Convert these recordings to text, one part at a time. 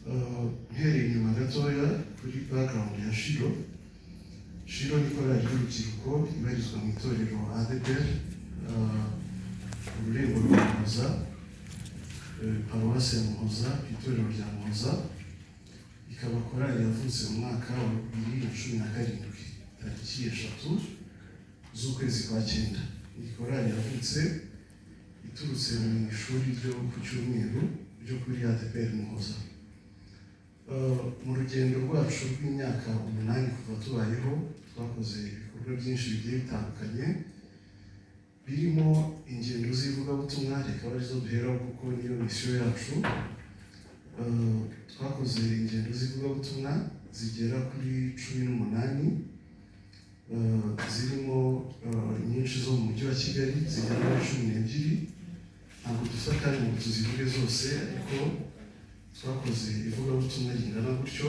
Mpereye inyuma gatoya kuri background ya Shilo. Shilo ni korali y'urubyiruko ibarizwa mu itorero ADEPR, ururembo rwa Muhoza, paruwasi ya Muhoza, ku itorero rya Muhoza. Ikaba korali yavutse mu mwaka wa 2017, tariki 3 z'ukwezi kwa cyenda. Iyi korali yavutse iturutse mu ishuri ryo ku cyumweru ryo kuri ADEPR Muhoza. Mu rugendo rwacu rw'imyaka 8 kuva tubayeho, twakoze ibikorwa byinshi bigiye bitandukanye, birimo ingendo z'ivugabutumwa, reka arizo duheraho kuko niyo misiyo yacu. Twakoze ingendo z'ivugabutumwa zigera kuri 18, zirimo nyinshi zo mu mujyi wa Kigali zigera kuri 12. Ntabwo dufite akanya ngo tuzivuge zose, ariko twakoze ivugabutumwa ringana gutyo,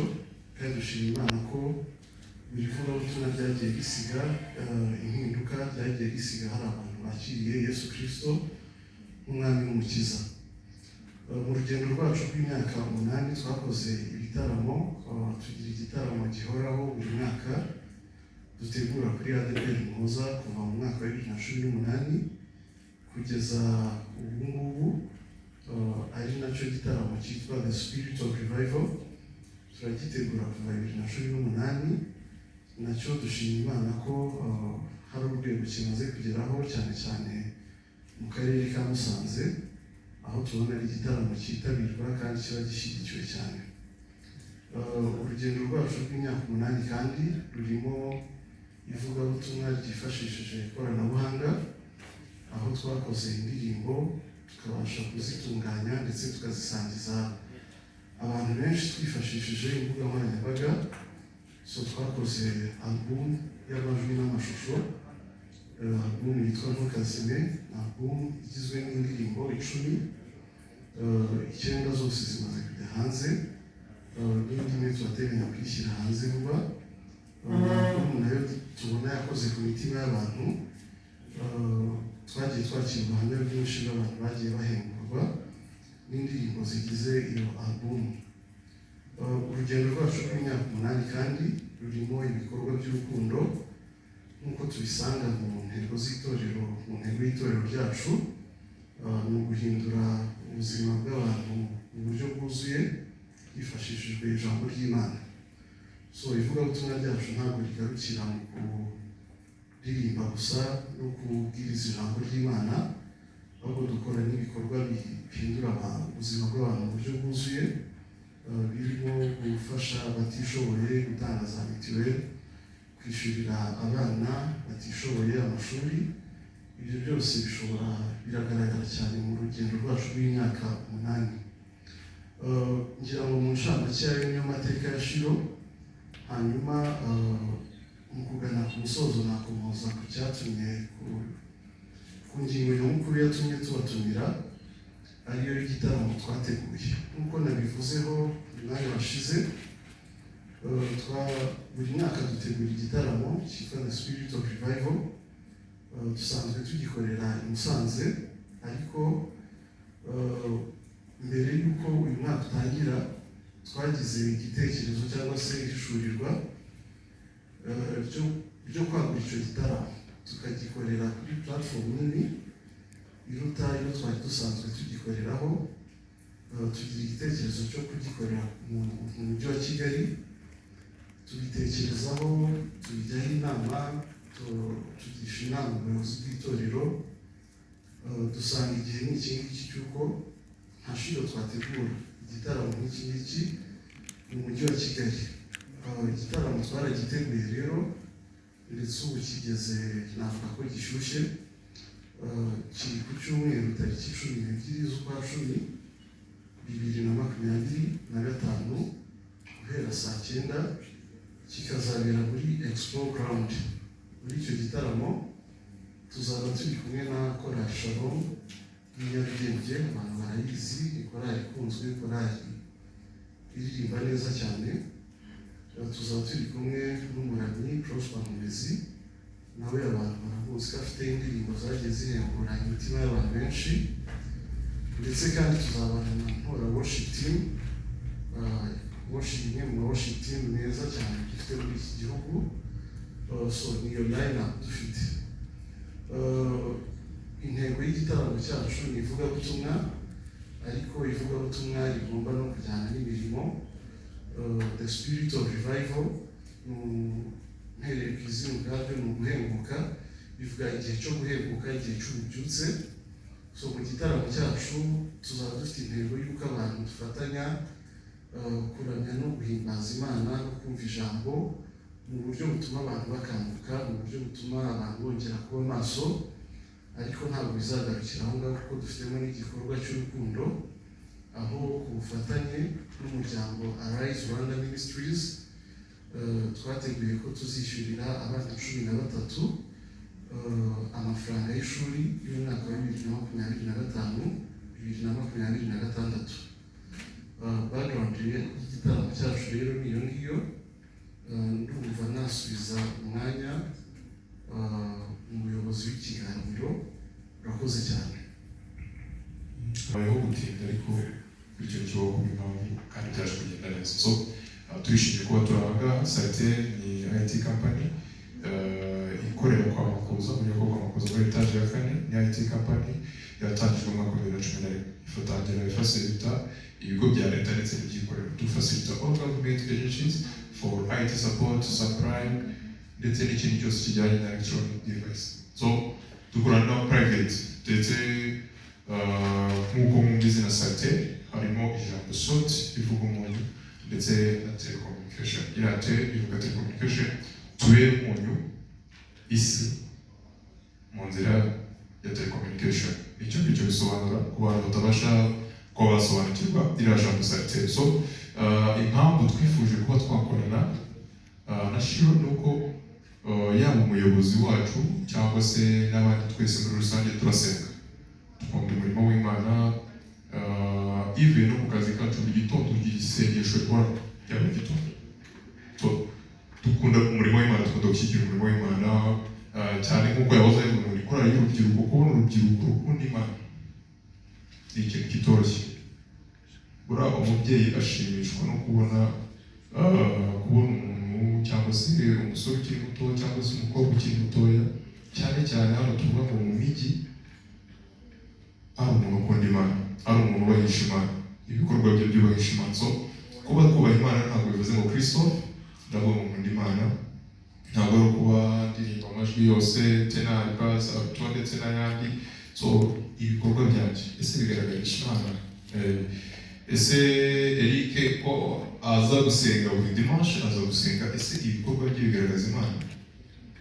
kandi dushima Imana ko buri vugabutumwa ryagiye risiga impinduka, ryagiye risiga hari abantu bakiriye Yesu Kirisito nk'umwami n'umukiza. Mu rugendo rwacu rw'imyaka 8 twakoze ibitaramo, tugira igitaramo gihoraho buri mwaka dutegura kuri ADEPR Muhoza kuva mu mwaka wa 2018 kugeza ubu ngubu, ari nacyo gitaramo cyitwa The Spirit of Revival. Turagitegura kuva 2018, nacyo dushima Imana ko hari urwego kimaze kugeraho, cyane cyane mu karere ka Musanze, aho tubona ari igitaramo cyitabirwa kandi kiba gishyigikiwe cyane. Urugendo rwacu rw'imyaka 8 kandi rurimo ivugabutumwa ryifashishije ikoranabuhanga, aho twakoze indirimbo tukabasha kuzitunganya ndetse tukazisangiza abantu benshi twifashishije imbuga nkoranyambaga. So twakoze album y'amajwi n'amashusho, album yitwa Ntukazime, album igizwe n'indirimbo 10, icyenda zose zimaze kujya hanze, n'indi imwe turateganya kuyishyira hanze vuba. Album nayo tubona yakoze ku mitima y'abantu. Twagiye twakira ubuhamya bwinshi bw'abantu bagiye bahemburwa n'indirimbo zigize iyo album. Urugendo rwacu rw'imyaka 8 kandi rurimo ibikorwa by'urukundo, nk'uko tubisanga mu ntego z'itorero. Mu ntego y'itorero ryacu ni uguhindura ubuzima bw'abantu mu buryo bwuzuye hifashishijwe ijambo ry'Imana. So ivugabutumwa ryacu ntabwo rigarukira mu kuririmba gusa no kubwiriza ijambo ry'Imana, ahubwo dukora n'ibikorwa bihindura ubuzima bw'abantu mu buryo bwuzuye, birimo gufasha abatishoboye, gutanga za mituweli, kwishyurira abana batishoboye amashuri. Ibyo byose bishobora biragaragara cyane mu rugendo rwacu rw'imyaka 8. Ngira ngo mu ncamake ayo niyo mateka ya Shilo. Hanyuma mu kugana ku musozo, nakomoza ku cyatumye, ku ngingo nyamukuru yatumye tubatumira, ariyo y'igitaramo twateguye. Nk'uko nabivuzeho mu mwanya washize, buri mwaka dutegura igitaramo cyitwa The Spirit of Revival. Dusanzwe tugikorera i Musanze, ariko mbere y'uko uyu mwaka utangira twagize igitekerezo cyangwa se ihishurirwa ryo kwagura icyo gitaramo, tukagikorera kuri platform nini iruta iyo twari dusanzwe tugikoreraho. Tugira igitekerezo cyo kugikorera mu mujyi wa Kigali. Tubitekerezaho, tubijyaho inama, tugisha inama ubuyobozi bw'itorero. Dusanga igihe ni iki ngiki cy'uko nta Shilo twategura igitaramo nk'iki ngiki mu mujyi wa Kigali. Igitaramo twaragiteguye rero, ndetse ubu kigeze, navuga ko gishyushye. Kiri ku cyumweru tariki 12 z'ukwa cumi 2025, guhera saa 9, kikazabera muri Expo Ground. Muri icyo gitaramo tuzaba turi kumwe na Korali Shalom y'i Nyarugenge, abantu barayizi, ni korali ikunzwe, korali iririmba neza cyane. Tuzaba turi kumwe n'umuramyi Prosper Nkomezi, nawe abantu baramuzi ko afite indirimbo zagiye zihembura imitima y'abantu benshi. Ndetse kandi tuzabana na Ntora Worship Team. worship, imwe mu ma worship team meza cyane dufite muri iki gihugu. So niyo line up dufite. Intego y'igitaramo cyacu ni ivugabutumwa, ariko ivugabutumwa rigomba no kujyana n'imirimo. The spirit of revival, mpereye ku izina ubwabyo, ni uguhembuka, bivuga igihe cyo guhembuka, igihe cy'ububyutse. So mu gitaramo cyacu tuzaba dufite intego y'uko abantu dufatanya kuramya no guhimbaza Imana no kumva ijambo mu buryo butuma abantu bakanguka, mu buryo butuma abantu bongera kuba maso. Ariko ntabwo bizagarukira aho ngaho, kuko dufitemo n'igikorwa cy'urukundo, aho ku bufatanye n'umuryango Arise Rwanda Ministries twateguye ko tuzishyurira abana 13 amafaranga y'ishuri y'umwaka wa 2025, 2026. Background y'igitaramo cyacu rero ni iyo ngiyo. Ndumva nasubiza umwanya umuyobozi w'ikiganiro. Urakoze cyane. Habayeho gutinda, ariko bityo kibaho kuba impamvu kandi byaje kugenda neza. So turishimiye kuba turi aha ngaha. Saitel ni IT company ikorera kwa Makuza, mu nyubako kwa Makuza muri etaje ya kane. Ni IT company yatangijwe mu mwaka wa 2011, ifatangira ifacilita ibigo bya leta ndetse n'ibyikorera. Dufacilita all government agencies for IT support, supply, ndetse n'ikindi cyose kijyanye na electronic device. So dukorana na private, ndetse nk'uko mwumva izina Saitel, harimo ijambo salt rivuga umunyu, ndetse na telecommunication. Iriya te ivuga telecommunication. Tubere umunyu isi mu nzira ya telecommunication. Icyo ngicyo bisobanura ku bantu batabasha kuba basobanukirwa iriya jambo Saitel. So impamvu twifuje kuba twakorana na Shiro ni uko yaba umuyobozi wacu cyangwa se n'abandi twese muri rusange turasenga, dukunda umurimo w'Imana. Even no ku kazi kacu, buri gitondo tugira isengesho rihoraho rya buri gitondo. So dukunda umurimo w'Imana, dukunda gushyigikira umurimo w'Imana, cyane nk'uko yahoze abivuga ngo ni korali y'urubyiruko. Kubona urubyiruko rukunda Imana ni ikintu kitoroshye. Buriya umubyeyi ashimishwa no kubona umuntu cyangwa se umusore ukiri muto cyangwa se umukobwa ukiri mutoya, cyane cyane hano tuvuga ngo mu mijyi, ari umuntu ukunda Imana, ari umuntu ubahisha Imana, ibikorwa bye byubahisha Imana. So kuba kubaha Imana ntabwo bivuze ngo Christophe ndavuga ngo nkunda Imana, ntabwo ari ukuba ndirimba amajwi yose, tenor, bass, alto ndetse n'ayandi. So ibikorwa byanjye ese bigaragarisha Imana? Ese Eric ko aza gusenga buri dimanche, aza gusenga, ese ibikorwa bye bigaragaza Imana?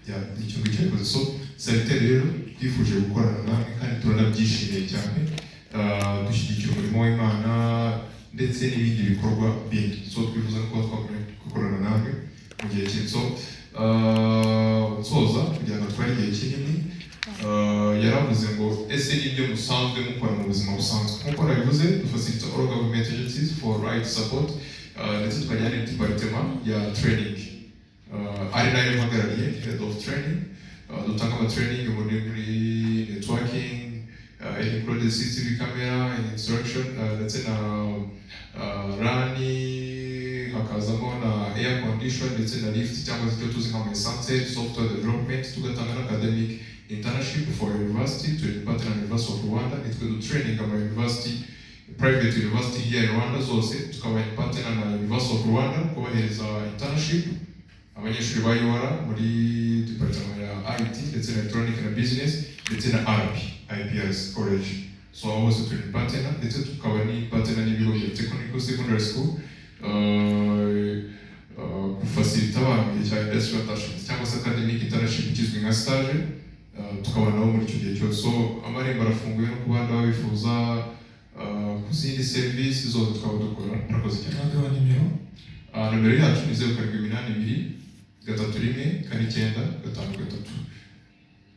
Ya, nicyo ngicyo yakoze. So Saitel rero twifuje gukorana namwe kandi turanabyishimiye cyane. Dushyigikira umurimo w'Imana ndetse n'ibindi bikorwa bindi. So twifuza no kuba twakorana namwe mu gihe kinini. So nsoza kugira ngo atware igihe kinini, yaravuze ngo ese n'ibyo musanzwe mukora mu buzima busanzwe? Nk'uko nabivuze, dufacilita all government agencies for IT support, ndetse tukagira ni department ya training, ari nayo mpagarariye, head of training. Dutanga ama training muri networking, included CCTV camera instruction, ndetse na LAN, hakazamo na air condition ndetse na lift cyangwa se icyo tuzi nka ascenseur, software development. Tugatanga na academic internship for university. Turi partner na University of Rwanda, nitwe du training ama university, private university here in Rwanda zose. Tukaba partner na University of Rwanda kubahereza internship abanyeshuri ba UR muri department ya IT ndetse na electronic na business ndetse na RP IPRC College. So aho hose turi partner, ndetse tukaba ni partner n'ibigo bya technical secondary school, gufacilita abana mu gihe cya industrial attachment cyangwa se academic internship ikizwi nka stage, tukaba nabo muri icyo gihe cyose. So amarembo arafunguye no ku bandi baba bifuza ku zindi serivisi zose twaba dukora. Murakoze cyane. Naduha nimero. Nomero yacu ni 0782314953,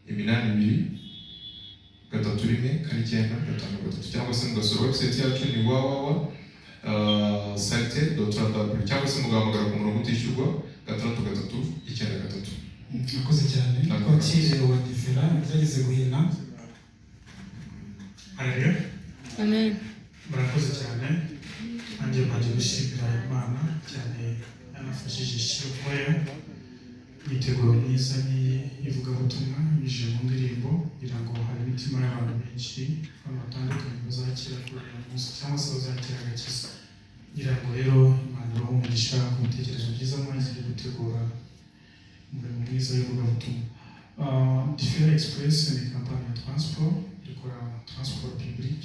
82314953, cyangwa se mugasura website yacu ni www.saitel.rw, cyangwa se mugahamagara ku murongo utishyurwa 63393. Murakoze cyane. Twakire wa difera byageze guhina. Haleluya. Amen. Murakoze cyane. Nanjye mbanje Mbanje gushimira Imana cyane yanafashije Shiloh Choir imyiteguro myiza nk'iyi y'ivugabutumwa binyujije mu ndirimbo, kugira ngo hari imitima y'abantu benshi, abantu batandukanye bazakira kuri uyu munsi cyangwa se bazakira agakiza. Ngira ngo rero Imana ibahe umugisha ku bitekerezo byiza mwagize byo gutegura umurimo mwiza w'ivugabutumwa. Difera Express ni kampani ya transport, dukora transport public.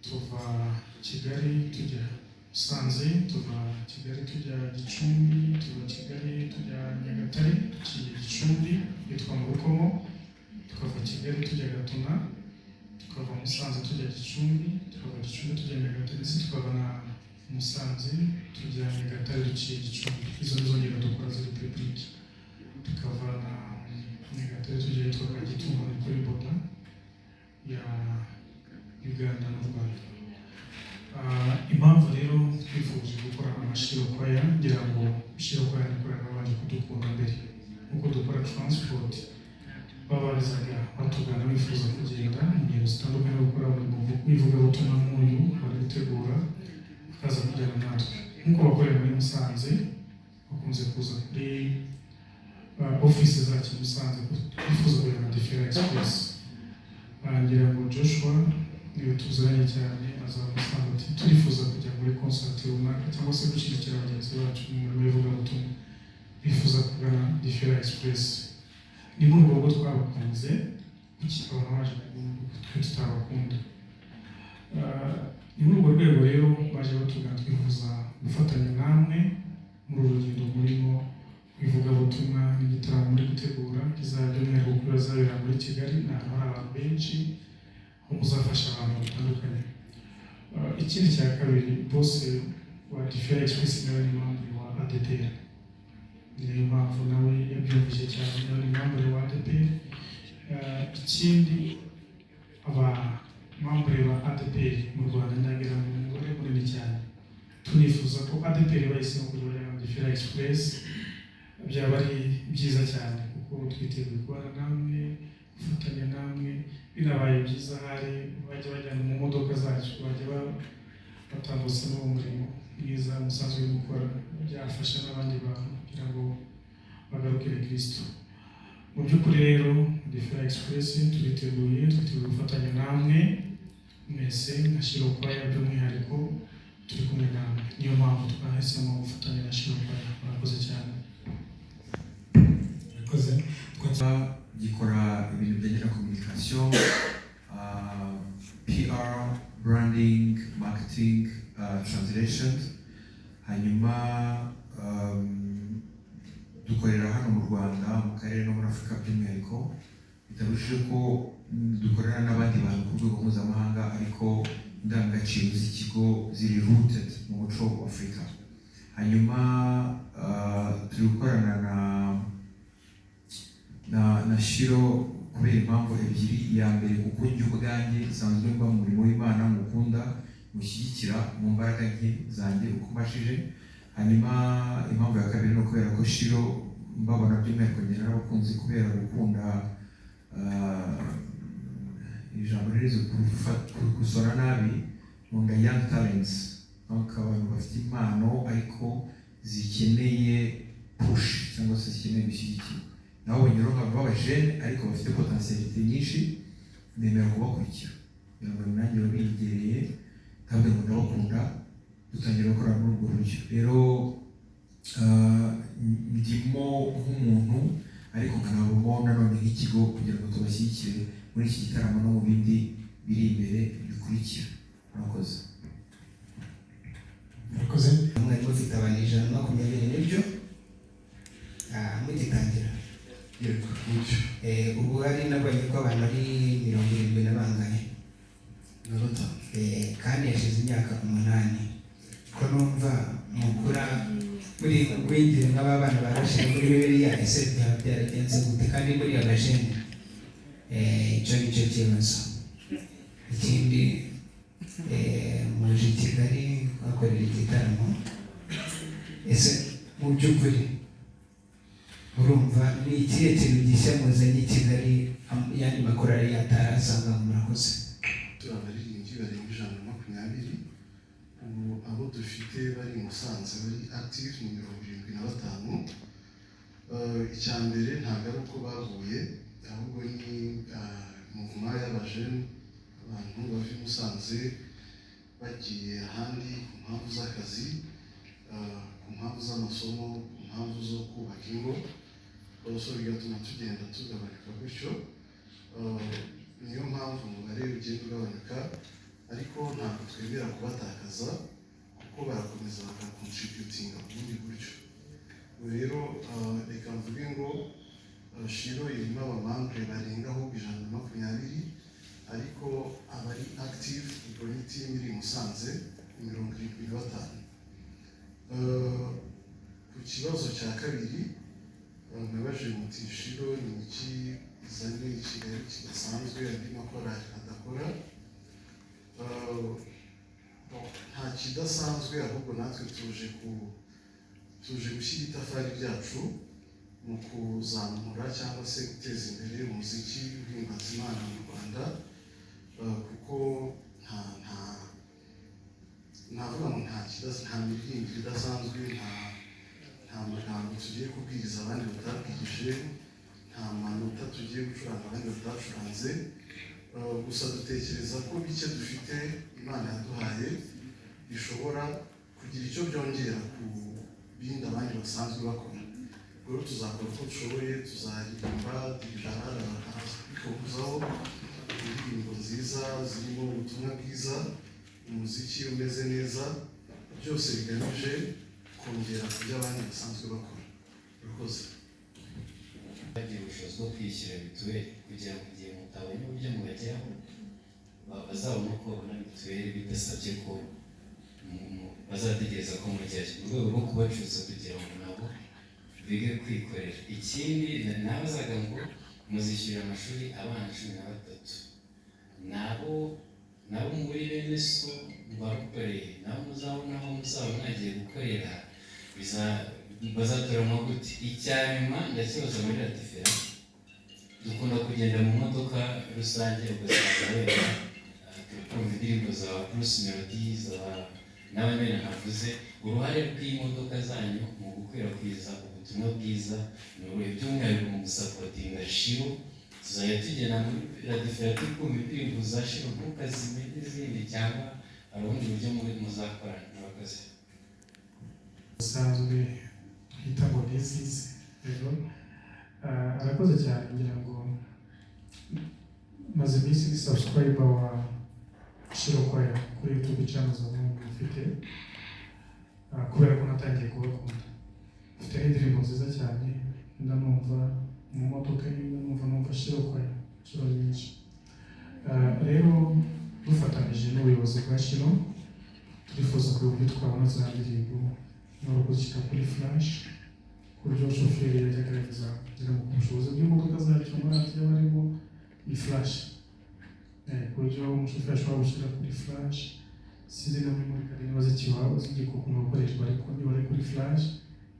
Tuva Kigali tujya Musanze, tuva Kigali tujya Gicumbi, tuva Kigali tujya Nyagatare, tugiye Gicumbi hitwa mu Rukomo, tukava Kigali tujya Gatuna, tukava Musanze tujya Gicumbi, tukava Gicumbi tujya Nyagatare, ndetse tukava na Musanze tujya Nyagatare duciye Gicumbi. Izo nizo ngendo dukora ziri public. Tukava na Nyagatare tujya ahitwa Kagitumba, ni kuri border ya Uganda n'u Rwanda. Impamvu rero twifuje gukorana na Shiloh Choir, ngira ngo Shiloh Choir ni korali babanje kudukunda mbere nkuko dukora transport, babazaga batugana bifuza kugenda mu ngendo zitandukanye, gukora umurimo w'ivugabutumwa nk'uyu bari gutegura, bakaza kujyana natwe nk'uko bakorera muri Musanze. Bakunze kuza kuri office zacu i Musanze bifuza kujyana na Difera Express. Ngira ngo Joshua niwe tuziranye cyane, azamusanga ati turifuza kujya muri concert runaka cyangwa se gushyigikira bagenzi bacu mu murimo w'ivugabutumwa, bifuza kugana Difera Express. Ni muri ubwo buryo twabakunze. Kuki abantu baje twe tutabakunda? Ni muri urwo rwego rero baje batugana, twifuza gufatanya namwe muri uru rugendo murimo ivugabutumwa n'igitaramo muri gutegura kizaba, by'umwihariko kuko bizabera muri Kigali, ni ahantu hari abantu benshi, aho muzafasha abantu batandukanye. Ikindi cya kabiri, boss wa Difera Express nawe ni membre wa ADEPR, niyo mpamvu nawe yabyumvise cyane, nawe ni membre wa ADEPR. Ikindi, aba membre ba ADEPR mu Rwanda ndagira ngo umubare munini cyane. Tunifuza ko ADEPR bahisemo kujya bajya na Difera Express, byaba ari byiza cyane, kuko twiteguye kubana namwe, gufatanya namwe. Binabaye byiza hari bajya bajyana mu modoka zacu, bajya batambutsa n'uwo murimo mwiza musanzwe gukora, byafasha n'abandi bantu kugira ngo bagarukire Kristo. Mu by'ukuri rero Difera Express turiteguye, twiteguye gufatanya namwe mwese nka Shiloh Choir, by'umwihariko turi kumwe namwe, niyo mpamvu twahisemo gufatanya na Shiloh Choir. Murakoze cyane. Murakoze. Gikora ibintu bijyanye na communication, PR, branding, marketing, translations. Hanyuma dukorera hano mu Rwanda, mu karere no muri Afurika by'umwihariko. Bitabujije ko dukorana n'abandi bantu ku rwego mpuzamahanga, ariko indangagaciro z'ikigo ziri rooted mu muco wa Afurika. Hanyuma turi gukorana na Shiloh kubera impamvu ebyiri. Iya mbere, kuko njye ubwanjye nsanzwe mba mu murimo w'Imana, mukunda, mushyigikira mu mbaraga nke zanjye uko mbashije. Hanyuma impamvu ya kabiri ni ukubera ko Shiloh mbabona by'umwihariko njye n'abakunzi kubera gukunda, ijambo ririze gusora nabi, nkunda young talents, donc abantu bafite impano ariko zikeneye push cyangwa se zikeneye gushyigikirwa. Nabo rero nkaba b'abajene ariko bafite potentialité nyinshi, nemera kubakurikira kugira ngo nanjye babigereye kandi ngo ndabakunda, dutangira gukora muri ubwo buryo. Rero ndimo nk'umuntu ariko nkanabamo nanone nk'ikigo kugira ngo tubashyigikire muri iki gitaramo no mu bindi biri imbere bikurikira. Murakoze. Murakoze. Mwari mufite abantu 120, nibyo? Mugitangira? Yego, nibyo. Ubu hari nabonye ko abantu ari 70 na bangahe? Na batanu. Kandi yashize imyaka 8. Ko numva mukura muri gwingira nk'aba bana barashize muri Bibiliya, ese byaba byaragenze gute kandi muri abajene? Icyo ni cyo kibazo. Ikindi, muje i Kigali kuhakorera igitaramo, ese mu by'ukuri urumva ni ikihe kintu gishya muzanye i Kigali yandi makorali atarasanga? Murakoze. Turi abaririmbyi barenga 120. Musanze bari active ni 75. Icya mbere, ntabwo ari uko baguye, ahubwo ni mouvement y'abajeunes, abantu bava i Musanze bagiye ahandi ku mpamvu z'akazi, ku mpamvu z'amasomo, ku mpamvu zo kubaka ingo. So bigatuma tugenda tugabanuka gutyo. Niyo mpamvu umubare ugenda ugabanyuka, ariko ntabwo twemera kubatakaza kuko barakomeza bagacontributinga mu bundi buryo. Ubu rero reka mvuge ngo Shiloh irimo abamembres barenga ahubwo 120, ariko abari active, ubwo ni team iri i Musanze, ni 75. Ku kibazo cya kabiri mwabajije muti Shiloh ni iki izanye i Kigali kidasanzwe andi makorali adakora? Bon, nta kidasanzwe, ahubwo natwe tuje gushyira itafari ryacu mu kuzamura cyangwa se guteza imbere umuziki uhimbaza Imana mu Rwanda, kuko nta navuga ngo nta miririmbire idasanzwe, nta magambo tugiye kubwiriza abandi batabwirije, nta manota tugiye gucuranga abandi batacuranze. Gusa dutekereza ko bike dufite Imana yaduhaye bishobora kugira icyo byongera ku bindi abandi basanzwe bakora. Rero tuzakora uko dushoboye, tuzaririmba, dirijara arabikozaho indirimbo nziza zirimo ubutumwa bwiza, umuziki umeze neza, byose bigamije kongera ku byo abandi basanzwe bakora. Urakoze. Bagira ubushobozi bwo kwishyura mituweli kugira ngo igihe mutabonye uburyo mubageraho bazabone uko babona mituweli bidasabye ko bazategereza ko mujyayo, mu rwego rwo kubacutsa kugira ngo nabo bige kwikorera. Ikindi nabazaga ngo muzishyurira amashuri abana 13, nabo muri bene so barukoreye, nabo muzabona aho muzaba mwagiye gukorera bazatoranywa gute? Icya nyuma ndakibaza muri Radifera. Dukunda kugenda mu modoka rusange, ugasanga wenda turi kumva indirimbo za Bruce Melody, za n'abandi wenda ntavuze. Uruhare rw'imodoka zanyu mu gukwirakwiza ubutumwa bwiza ni uruhe, by'umwihariko mu gusupportinga Shiloh? Tuzajya tugenda muri Radifera turi kumva indirimbo za Shiloh ntukazime n'izindi, cyangwa hari ubundi buryo muzakorana? Murakoze. Usanzwe twita ngo disease rero. Arakoze cyane. Ngira ngo maze iminsi ni subscriber wa Shiloh Choir kuri YouTube channel za mufite, kubera ko natangiye kubakunda. Mufite n'indirimbo nziza cyane, ndanumva mu modoka, numva Shiloh Choir inshuro nyinshi. Rero dufatanyije n'ubuyobozi bwa Shiloh, turifuza kureba uburyo twabona za ndirimbo no kuzishyira kuri flash, ku buryo shoferi yajya agerageza kugira ngo ku bushobozi bw'imodoka zacu, amaradiyo aba arimo ni flash, ku buryo umushoferi ashobora gushyira kuri flash. Sinzi na memory card niba zikibaho, zigikunda gukoreshwa, ariko niba ari kuri flash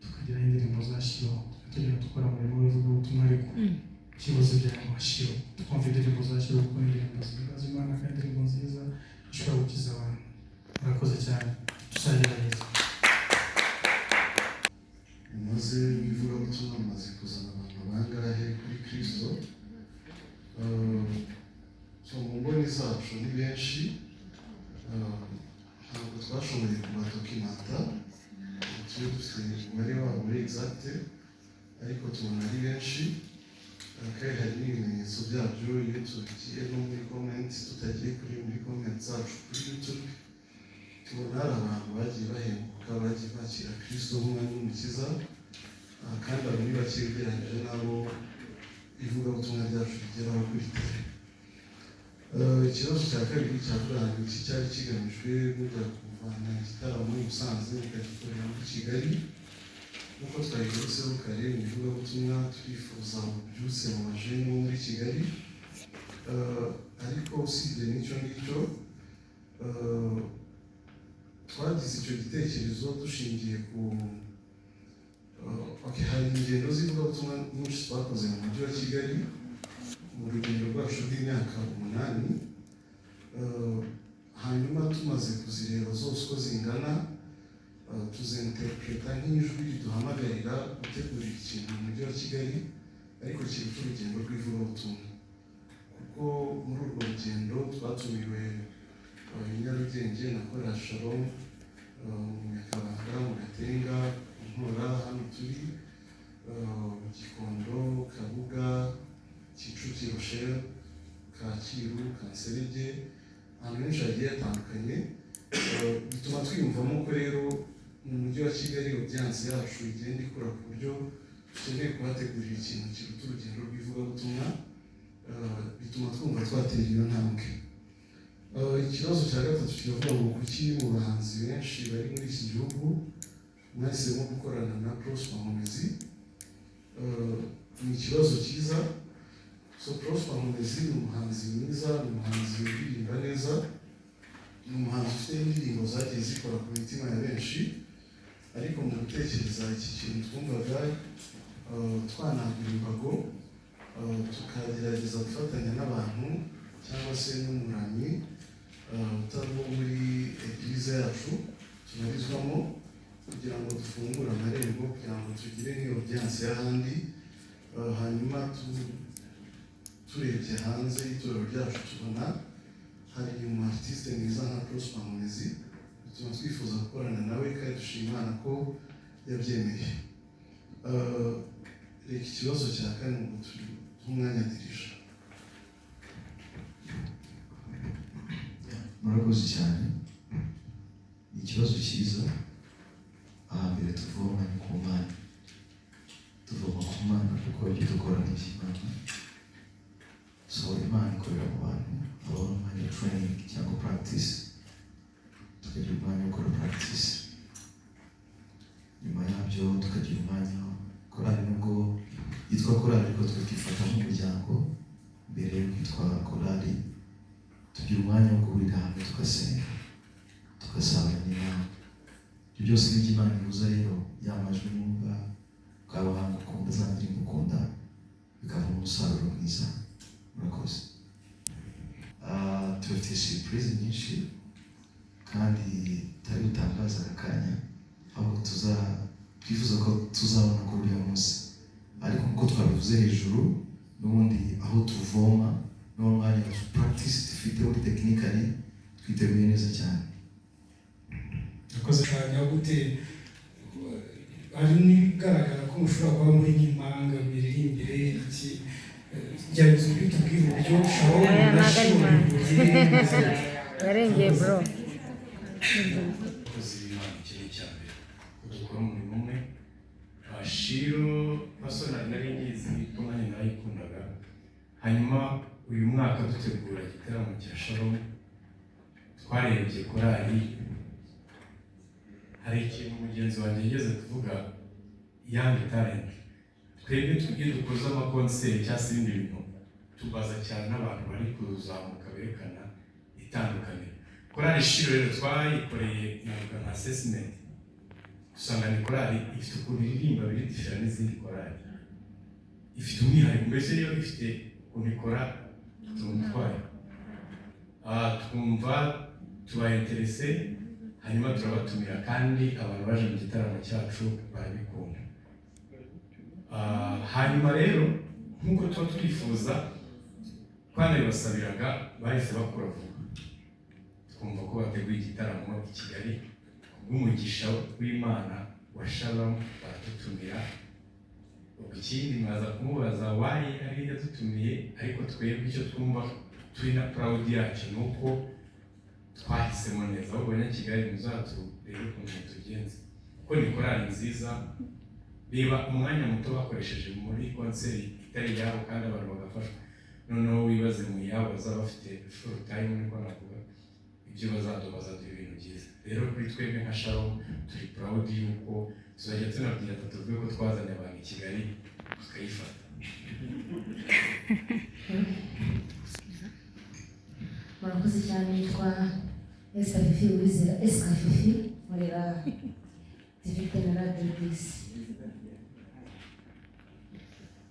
tukagira indirimbo za Shiloh, tugenda dukora umurimo w'ivugabutumwa, ariko ikibazo bya Shiloh, twumva indirimbo za Shiloh, kuko ni indirimbo zihimbaza Imana kandi indirimbo nziza zishobora gukiza abantu. Murakoze cyane, tuzagerageza. Mumaze mu ivugabutumwa, mumaze kuzana abantu bangahe kuri Kristo? So mu mboni zacu ni benshi. Ntabwo twashoboye kubadocumenta ngo tube dufite umubare wabo muri exact, ariko tubona ari benshi. Kandi hari n'ibimenyetso byabyo iyo tugiye no muri comment, tutagiye kuri muri comment zacu kuri YouTube, tubona hari abantu bagiye bahembuka, bagiye bakira Kristo nk'umwami n'umukiza. Kandi abo ni bake ugereranyije n'abo ivugabutumwa ryacu rigeraho kuri terrain. Ikibazo cya kabiri cyavuga ngo iki cyari kigamijwe mujya kuvana igitaramo i Musanze mukagikorera muri Kigali? Nk'uko twabigarutseho kare mu ivugabutumwa, turifuza ububyutse mu bajeunes bo muri Kigali. Ariko usibye n'icyo ngicyo, twagize icyo gitekerezo dushingiye ku okay, hari ingendo z'ivugabutumwa nyinshi twakoze mu mujyi wa Kigali mu rugendo rwacu rw'imyaka 8. Hanyuma tumaze kuzireba zose uko zingana, Tuzinterpreta nk'ijwi riduhamagarira gutegurira ikintu mu Mujyi wa Kigali, ariko kiruta urugendo rw'ivugabutumwa, kuko muri urwo rugendo twatumiwe i Nyarugenge na Korali Shalom, mu Nyakabanda, mu Gatenga, ku Ntora, hano turi mu Gikondo, Kabuga, Kicukiro, Shell, Kacyiru, Kanserege, ahantu henshi hagiye hatandukanye. Bituma twiyumvamo ko rero mu Mujyi wa Kigali audience yacu igenda ikura, ku buryo dukeneye kuhategurira ikintu kiruta urugendo rw'ivugabutumwa. Bituma twumva twatera iyo ntambwe. Ikibazo cya gatatu kiravuga ngo kuki mu bahanzi benshi bari muri iki gihugu mwahisemo gukorana na Prosper Nkomezi? Ni ikibazo cyiza. So Prosper Nkomezi ni umuhanzi mwiza, ni umuhanzi uririmba neza, ni umuhanzi ufite indirimbo zagiye zikora ku mitima ya benshi. Ariko mu gutekereza iki kintu, twumvaga twanagura imbago, tukagerageza gufatanya n'abantu cyangwa se n'umuramyi utari uwo muri église yacu tubarizwamo, kugira ngo dufungure amarembo, kugira ngo tugire nk'iyo audience y'ahandi. Hanyuma turebye hanze y'itorero ryacu, tubona hari umu artiste mwiza nka Prosper Nkomezi, bituma twifuza gukorana nawe, kandi dushima Imana ko yabyemeye. Reka ikibazo cya kane ngo tuhe umwanya dirisha. Murakoze cyane, ni ikibazo cyiza. Ahambere tuvoma ni ku Mana, tuvoma ku Mana, kuko ibyo dukora ni iby'Imana. So Imana ikorera mu bantu, habaho umwanya wa training cyangwa practice, tukagira umwanya wo gukora practice. Nyuma yabyo tukagira umwanya, korali nubwo yitwa korali ariko twe twifata nk'umuryango mbere yo kwitwa korali. Tugira umwanya wo guhurira hamwe, tugasenga, tugasabana n'Imana. Ibyo byose ni iby'Imana ihuza. Rero ya majwi mwumva, bwa buhanga ukunda, za ndirimbo ukunda, bikavamo umusaruro mwiza. Murakoze. Tubafitiye surprise nyinshi kandi tutari butangaza aka kanya, ahubwo tuza twifuza ko tuzabona kuri uriya munsi. Ariko nk'uko twabivuze hejuru, n'ubundi aho tuvoma n'uwo mwanya wa practice dufite muri technically, twiteguye neza cyane. Yakoze cyane gute? Hari n'ibigaragara ko mushobora kuba muri nk'impanga miririmbire iki? Gerageza ubitubwire uburyo Shalom Aya na ntabwo ari Shiloh impanga. bihuriye. Yarengeye bro. Abakozi b'Imana, iki ni icya mbere ko dukora umurimo umwe. Shiloh personally nari nyizi ko nanjye narayikundaga. Hanyuma uyu mwaka dutegura igitaramo cya Shalom, twarebye korali. Hari ikintu mugenzi wanjye yigeze kuvuga, young talent. Twebwe iyo dukoze amakonseri cyangwa se ibindi bintu, tubaza cyane n'abantu bari kuzamuka berekana itandukaniro. Korali Shiloh rero twayikoreye, navuga nka assessment, usanga ni korali ifite ukuntu iririmba biri différent n'izindi korali, ifite umwihariko mbese, yo ifite ukuntu ikora utuntu twayo. Twumva tuba intéressé, hanyuma turabatumira, kandi abantu baje mu gitaramo cyacu barabikunda. Hanyuma rero nk'uko tuba twifuza, twanabibasabiraga, bahise bakura vuba. Twumva ko bateguye igitaramo i Kigali, kubw'umugisha w'Imana wa Shalom baradutumira. Ubwo ikindi mwaza kumubaza why ari yadutumiye, ariko twebwe icyo twumva turi na proud yacu ni uko twahisemo neza. Ahubwo Abanyakigali muzaturebe ukuntu tugenza, kuko ni korali nziza. Reba umwanya muto bakoresheje muri konseri itari iyabo kandi abantu bagafashwa. Noneho wibaze mu yabo bazaba bafite full time, niko navuga, ibyo bazaduha, bazaduha ibintu byiza. Rero kuri twebwe nka Shalom turi proud yuko tuzajya tunabwira, tuvuge ko twazanye abantu i Kigali bakayifata. Murakoze cyane. Nitwa Esika Fifi Uwizera, Esika Fifi, nkorera TV na Radiyo Disi.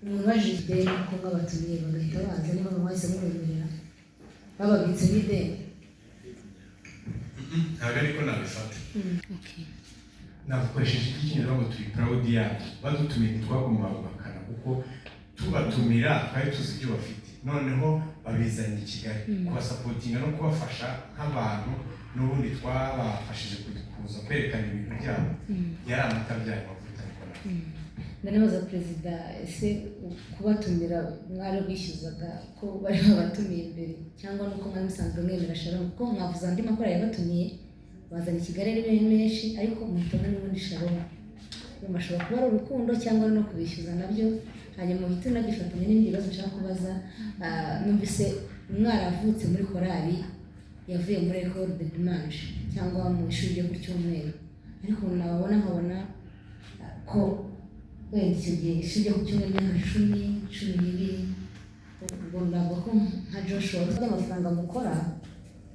Mubajije ideni ko mwabatumiye bagahita baza, niba mwahise mubemerera, bababitsemo ideni? Ntabwo ariko nabifata. Okay. Nakoresheje icyongereza ngo turi proud yabo. Badutumiye ntitwagombaga guhakana, kuko tubatumira twari tuzi ibyo bafite, noneho babizanye i Kigali kubasupportinga no kubafasha nk'abantu n'ubundi twabafashije kuza kwerekana ibintu byabo. Yari amata byayo amavuta, ariko nawe Ndanabaza perezida: ese kubatumira mwari bwishyuzaga ko bari babatumiye mbere, cyangwa nuko mwari musanzwe mwemera Shalom? Kuko mwavuze andi makorali yabatumiye bazana i Kigali ari menshi, ariko muhitamo n'ubundi Shalom. Bashobora kuba ari urukundo cyangwa no kubishyuza nabyo. Hanyuma uhite unagifatanya n'ibindi bibazo nshaka kubaza. Numvise mwaravutse muri korali yavuye muri Ecole de Dimanche cyangwa mu ishuri ryo ku cyumweru, ariko nababona nkabona ko wenda icyo gihe ishuri ryo ku cyumweru ni nka 10, 12. Ubwo navuga ko nka Joshua by'amafaranga mukora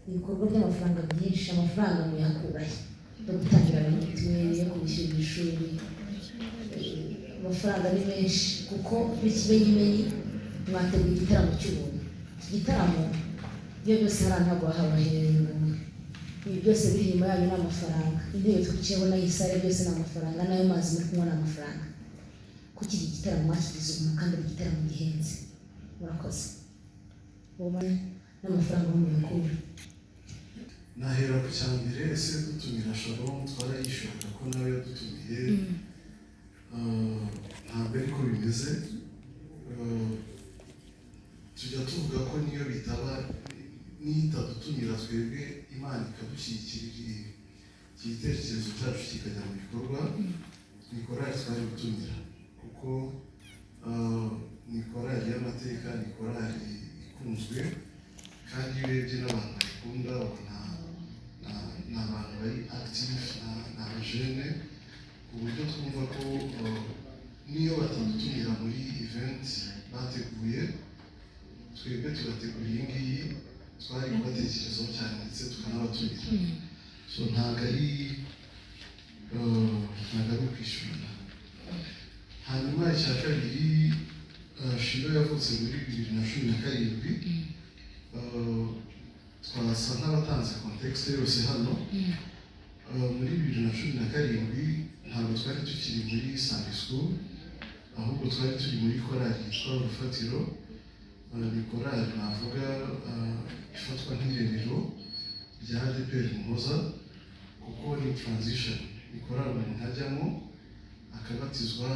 ibikorwa by'amafaranga byinshi, amafaranga muyakurahe yo gutangira mituweli, yo kubishyurira ishuri? Amafaranga ni menshi, kuko n'ikimenyimenyi mwateguye igitaramo cy'ubuntu. Iki gitaramo ibyo byose hariya ntabwo wahabahereye ubuntu. Ibi byose biri inyuma yanyu ni amafaranga, intebe twicayeho n'ayi salle byose ni amafaranga, n'ayo mazi muri kunywa ni amafaranga. Kuki iki gitaramo mwakigize ubuntu kandi ari igitaramo gihenze? Murakoze. N'amafaranga muyakura? Nahera ku cya mbere: ese dutumira Shalom twarayishyuraga ko nawe yadutumiye? Ntabwo ariko bimeze. Tujya tuvuga ko niyo bitaba, niyo itadutumira, twebwe Imana ikadushyigikira iki gitekerezo cyacu kikajya mu bikorwa, ni korali twari gutumira, kuko ni korali y'amateka, ni korali ikunzwe, kandi iyo urebye n'abantu bayikunda ubona ni abantu bari active, ni abajene, ku buryo twumva ko niyo batadutumira muri event bateguye, twebwe tugategura iyi ngiyi, twari kubatekerezaho cyane ndetse tukanabatumira. So ntabwo ari ukwishyurana. Hanyuma icya kabiri, Shiloh yavutse muri 2017. Twasa nk'abatanze contexte yose hano. Muri 2017 ntabwo twari tukiri muri Sunday school, ahubwo twari turi muri korali yitwa Urufatiro. Ni korali navuga ifatwa nk'irerero rya ADEPR Muhoza, kuko ni transition, ni korali umuntu ajyamo akabatizwa,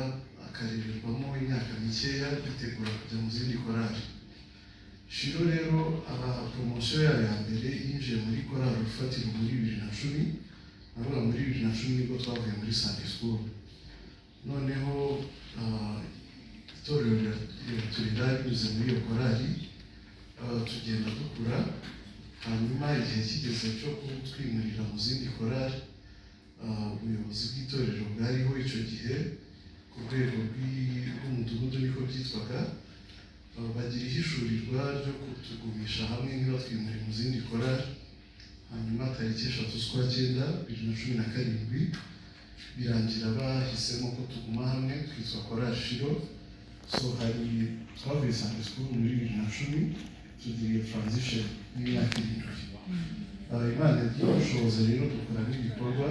akarererwamo imyaka mikeya yitegura kujya mu zindi korali. Shiloh rero aba promotion yayo ya mbere yinjiye muri korali Urufatiro muri 2010. Navuga muri 2010 nibwo twavuye muri Sunday school, noneho itorero riraturera binyuze muri iyo korali, tugenda dukura. Hanyuma igihe kigeze cyo kutwimurira mu zindi korali, ubuyobozi bw'itorero bwariho icyo gihe ku rwego rw'umudugudu niko byitwaga, bagira ihishurirwa ryo kutugumisha hamwe ntibatwimure mu zindi korali. Hanyuma tariki 3 z'ukwa cyenda 2017 birangira bahisemo ko tuguma hamwe, twitwa korali Shiloh. So hari twavuye Sunday school muri 2010, tugira iyo transition y'imyaka 7. Imana yagiye idushoboza rero dukora n'ibikorwa.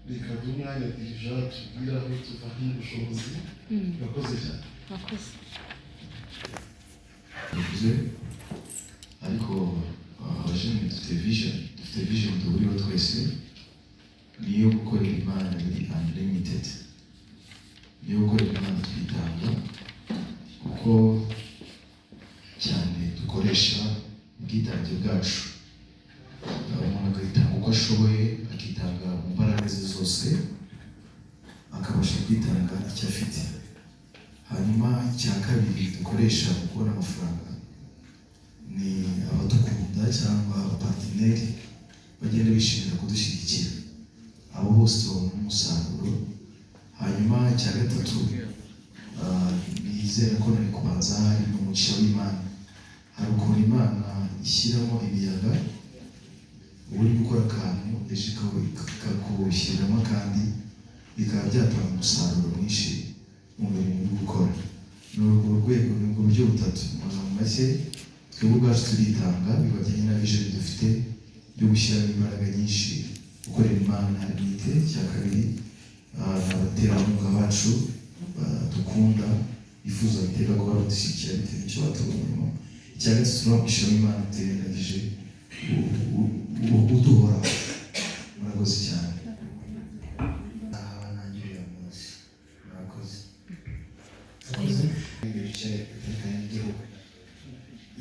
Reka duhe umwanya dirija tubwire aho tuva n'ubushobozi. Urakoze cyane. Murakoze. Bivuze ariko abajene dufite vision duhuriyeho twese, niyo gukorera Imana biri unlimited, niyo gukorera Imana twitanga, kuko cyane dukoresha ubwitange bwacu. Umuntu akitanga uko ashoboye, akitanga mu mbaraga ze zose, akabasha kwitanga icyo afite. Hanyuma icya kabiri dukoresha mu kubona amafaranga ni abadukunda cyangwa abapartneri bagenda bishimira kudushyigikira. Abo bose tubabona umusaruro. Hanyuma icya gatatu, nizera ko nari kubanza hari ni umugisha w'Imana. Hari ukuntu Imana ishyiramo imiyaga, uba uri gukora akantu, ejo ikakushyiriramo akandi, bikaba byatanga umusaruro mwinshi mu mirimo uri gukora. Ni urwo rwego, ni ubwo buryo butatu. Mu magambo make, twebwe ubwacu turitanga bibajyanye na vision dufite yo gushyiramo imbaraga nyinshi. Gukorera Imana nta limite. Icya kabiri, ni abaterankunga bacu badukunda, bifuza iteka guhora badushyigikira bitewe n'icyo batubonyemo. Icya gatatu, no gushyiramo Imana tutirengagije uduhoraho. Murakoze cyane. Aha ntangiriye uyu munsi, murakoze. Murakoze. Ibice bitandukanye by'igihugu.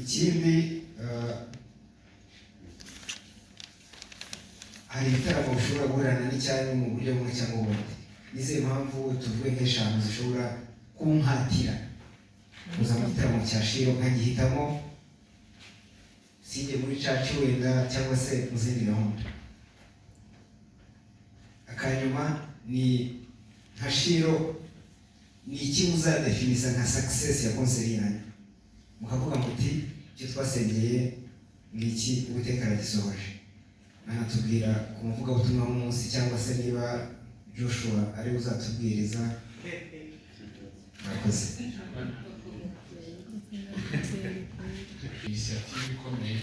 Ikindi, hari ibitaramo bishobora guhurana n'icyanyu mu buryo bumwe cyangwa ubundi. Ni izihe mpamvu, tuvuge nk'eshanu, zishobora kumpatira kuza mu gitaramo cya Shiloh, nkagihitamo sijye muri church wenda cyangwa se mu zindi gahunda? Akanyuma ni nka Shiloh, ni iki muzadefinisa nka success ya concert yanyu, mukavuga muti icyo twasengeye ni iki, Uwiteka aragisohoje? Mwanatubwira ku muvugabutumwa w'umunsi cyangwa se niba Joshua ari we uzatubwiriza. Murakoze. Initiative ikomeye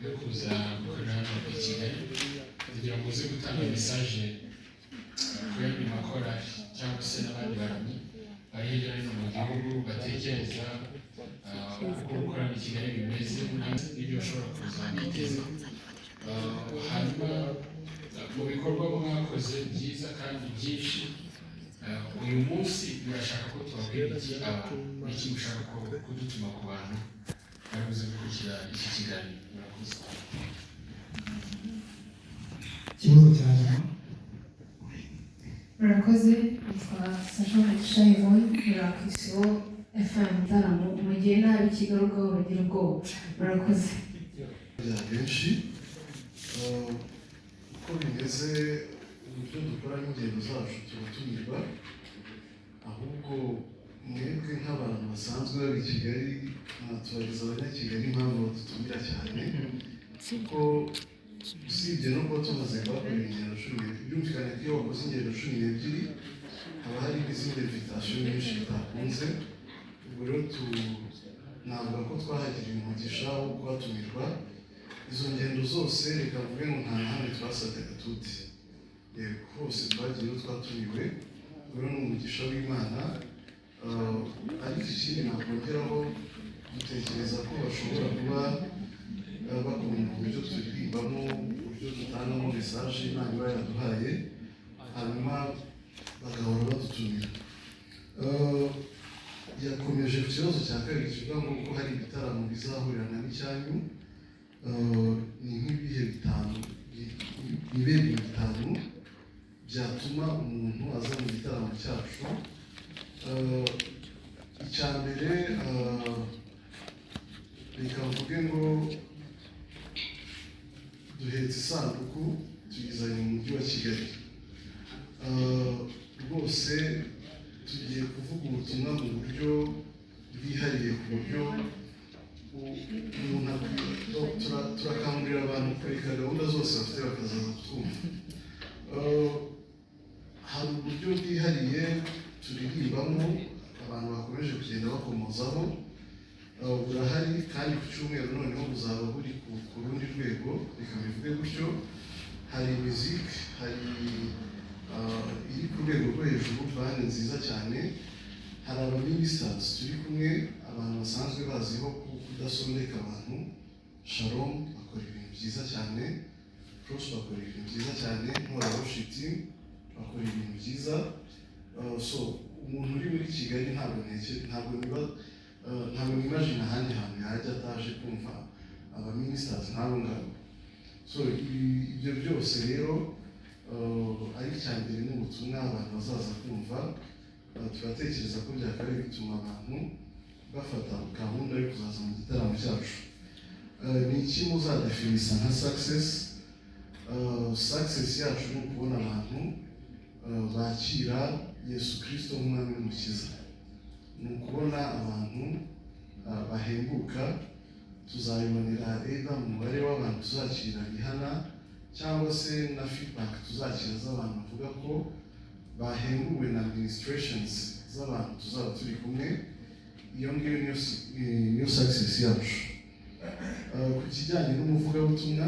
yo kuza gukorera hano i Kigali kugira ngo uze gutanga message ku yandi makorali cyangwa se n'abandi baramyi bari hirya no hino mu gihugu batekereza uko gukorera i Kigali bimeze n'ibyo bashobora kuza biteze. Hanyuma mu bikorwa mwakoze byiza kandi byinshi, uyu munsi murashaka ko tubabwira iki abantu? Ni iki mushaka ko kudutuma ku bantu bari buze gukurikira iki kiganiro? Murakoze. Ikibazo cya nyuma. Murakoze. Nitwa Sasha Mugisha Yvonne, nkorera ku Isibo FM. Igitaramo mu gihe nabi kigarukaho bagira ubwoba. Murakoze. Bya benshi, uko bimeze, uburyo dukora n'ingendo zacu, turatumirwa. Ahubwo mwebwe nk'abantu basanzwe baba i Kigali mwatubariza Abanyakigali impamvu badutumira cyane, kuko usibye no kuba tumaze kuhakorera ingendo 12, byumvikane ko iyo wakoze ingendo 12 haba hari n'izindi invitation nyinshi bitakunze. Ubwo rero navuga ko twahagiriye umugisha wo kuhatumirwa. Izo ngendo zose, reka mvuge ngo nta na hamwe twasabye agatuti. Yego, hose twagiyeyo twatumiwe. Rero ni umugisha w'Imana. Ariko ikindi nakongeraho, dutekereza ko bashobora kuba bakunda uburyo turirimbamo, uburyo dutangamo message Imana iba yaduhaye, hanyuma bagahora badutumira. Yakomeje ku kibazo cya kabiri kivuga ngo ko hari ibitaramo bizahurirana n'icyanyu, ni nk'ibihe bitanu, ni ibihe bintu bitanu byatuma umuntu aza mu gitaramo cyacu? Icya mbere, reka mvuge ngo duhetse isanduku tuyizanye mu mujyi wa Kigali. Rwose tugiye kuvuga ubutumwa mu buryo bwihariye, ku buryo umuntu turakangurira abantu kureka gahunda zose bafite bakazaza kutwumva. Hari uburyo bwihariye turirimbamo abantu bakomeje kugenda bakomozaho. Burahari kandi ku cyumweru noneho buzaba buri ku rundi rwego, reka mbivuge gutyo. Hari music, hari iri ku rwego rwo hejuru, band nziza cyane. Hari abaministers turi kumwe, abantu basanzwe baziho kudasondeka abantu. Shalom bakora ibintu byiza cyane, Cross bakora ibintu byiza cyane, Nkora Worship Team bakora ibintu byiza. So umuntu uri muri Kigali ntabwo niba ntabwo nimagina ahandi hantu yajya ataje kumva abaministers nk'abo ngabo. So ibyo byose rero, ariko icya mbere ni ubutumwa abantu bazaza kumva. Turatekereza ko byakabaye bituma abantu bafata gahunda yo kuzaza mu gitaramo cyacu. Ni iki muzadefinisa nka success? Success yacu ni ukubona abantu bakira Yesu Kirisito nk'umwami n'umukiza, ni ukubona abantu bahembuka. Tuzabibonera either mu mubare w'abantu tuzakira bihana, cyangwa se na feedback tuzakira z'abantu bavuga ko bahembuwe na ministrations z'abantu tuzaba turi kumwe. Iyo ngiyo niyo success yacu. Ku kijyanye n'umuvugabutumwa,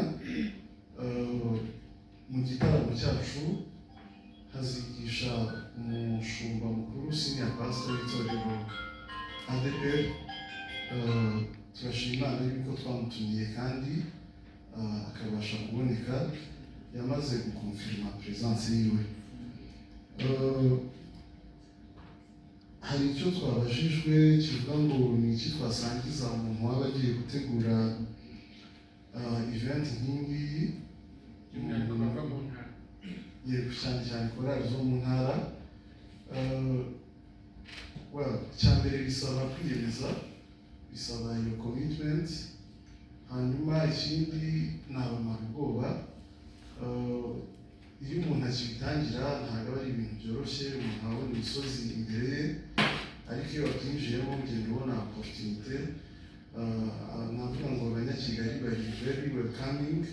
Mu gitaramo cyacu hazigisha umushumba mukuru, senior pastor w'itorero ADEPR. Turashima Imana yuko twamutumiye kandi akabasha kuboneka, yamaze gukonfirima presence yiwe. Hari icyo twabajijwe kivuga ngo ni iki twasangiza umuntu waba agiye gutegura event nk'iyi? By'umwihariko bava mu ntara. Yego, cyane cyane korali zo mu ntara. Well, icya mbere bisaba kwiyemeza, bisaba iyo commitment. Hanyuma ikindi, nabamara ubwoba. Iyo umuntu akibitangira ntabwo aba ari ibintu byoroshye, umuntu abona imisozi imbere ye, ariko iyo wabyinjiyemo ugenda ubona opportunité. Navuga ngo Abanyakigali bari very welcoming,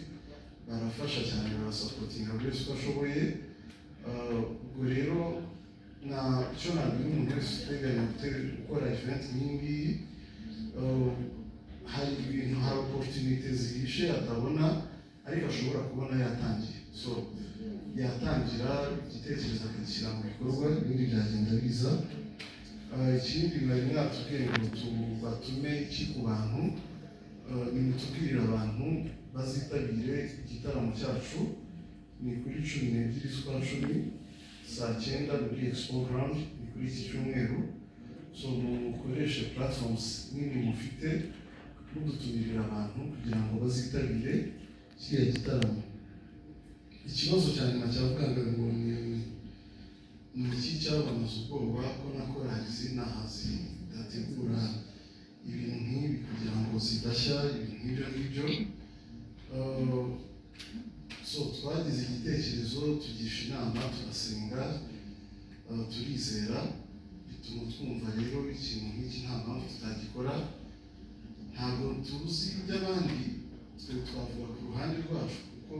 barafasha cyane, barasupportinga buri wese uko ashoboye. Ubwo rero na icyo nabwira umuntu wese uteganya gukora event nk'iyi ngiyi, hari ibintu, hari opportunité zihishe atabona ariko ashobora kubona yatangiye. So yatangira igitekerezo akagishyira mu bikorwa, ibindi byagenda biza. Ikindi mwari mwatubwiye ngo tubatume iki ku bantu, nimutubwirire abantu bazitabire igitaramo cyacu. Ni kuri 12 z'ukwa 10, saa 9, muri Expo Ground, ni kuri iki cyumweru. So mukoreshe platforms nini mufite mudutumirira abantu kugira ngo bazitabire kiriya gitaramo. Ikibazo cya nyuma cyavugaga ngo ni iki cyabamaze ubwoba ko na korali zinaha zidategura ibintu nk'ibi kugira ngo zidashya, ibintu nk'ibyo ngibyo. So twagize igitekerezo, tugisha inama, turasenga, turizera, bituma twumva rero ikintu nk'iki nta mpamvu tutagikora. Ntabwo tuzi iby'abandi, twe twavuga ku ruhande rwacu, kuko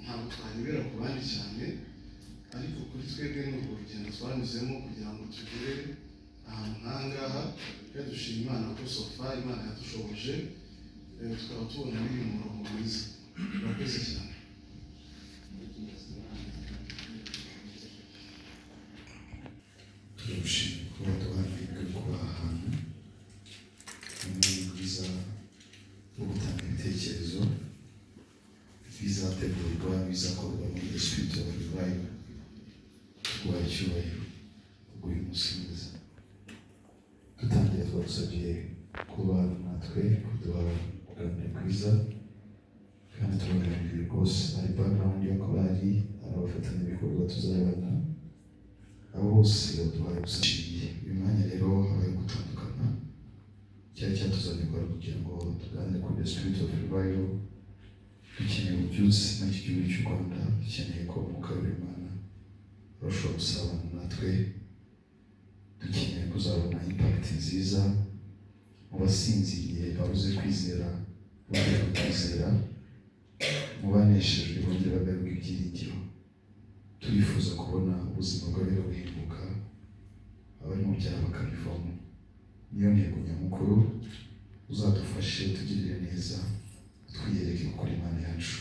ntabwo twarebera ku bandi cyane, ariko kuri twebwe ni urwo rugendo twanyuzemo kugira ngo tugere ahantu nk'aha ngaha. Kandi dushima Imana ko so far Imana yadushoboje, tukaba tubona biri mu murongo mwiza. Murakoze cyane. Turagushimira kuba waduhaye amahirwe yo kuba aha hantu, umwanya mwiza wo gutanga ibitekerezo bizategurwa, bizakorwa muri The Spirit of Revival. Tuguhaye icyubahiro kubw'uyu munsi mwiza. Dutangira, twagusabye kuba natwe, kuduha kuganira kwiza, kandi turaganiriye rwose. Hari background ya korali, hari abafatanyabikorwa tuzabana, abo bose baduhaye gusa. Uyu mwanya rero habaye gutandukana, cyari cyatuzanye kwari kugira ngo tuganire kuri The Spirit of Revival. Dukeneye ububyutse muri iki gihugu cy'u Rwanda, dukeneye ko Umwuka w'Imana arushaho gusabana natwe, dukeneye kuzabona impact nziza mu basinziriye babuze kwizera bongera kwizera, mu baneshejwe bongera bagaruka ibyiringiro. Turifuza kubona ubuzima bw'abera buhinduka, abari mu byaha bakabivamo. Niyo ntego nyamukuru. Uzadufashe, tugirire neza, twiyereke gukora Imana yacu.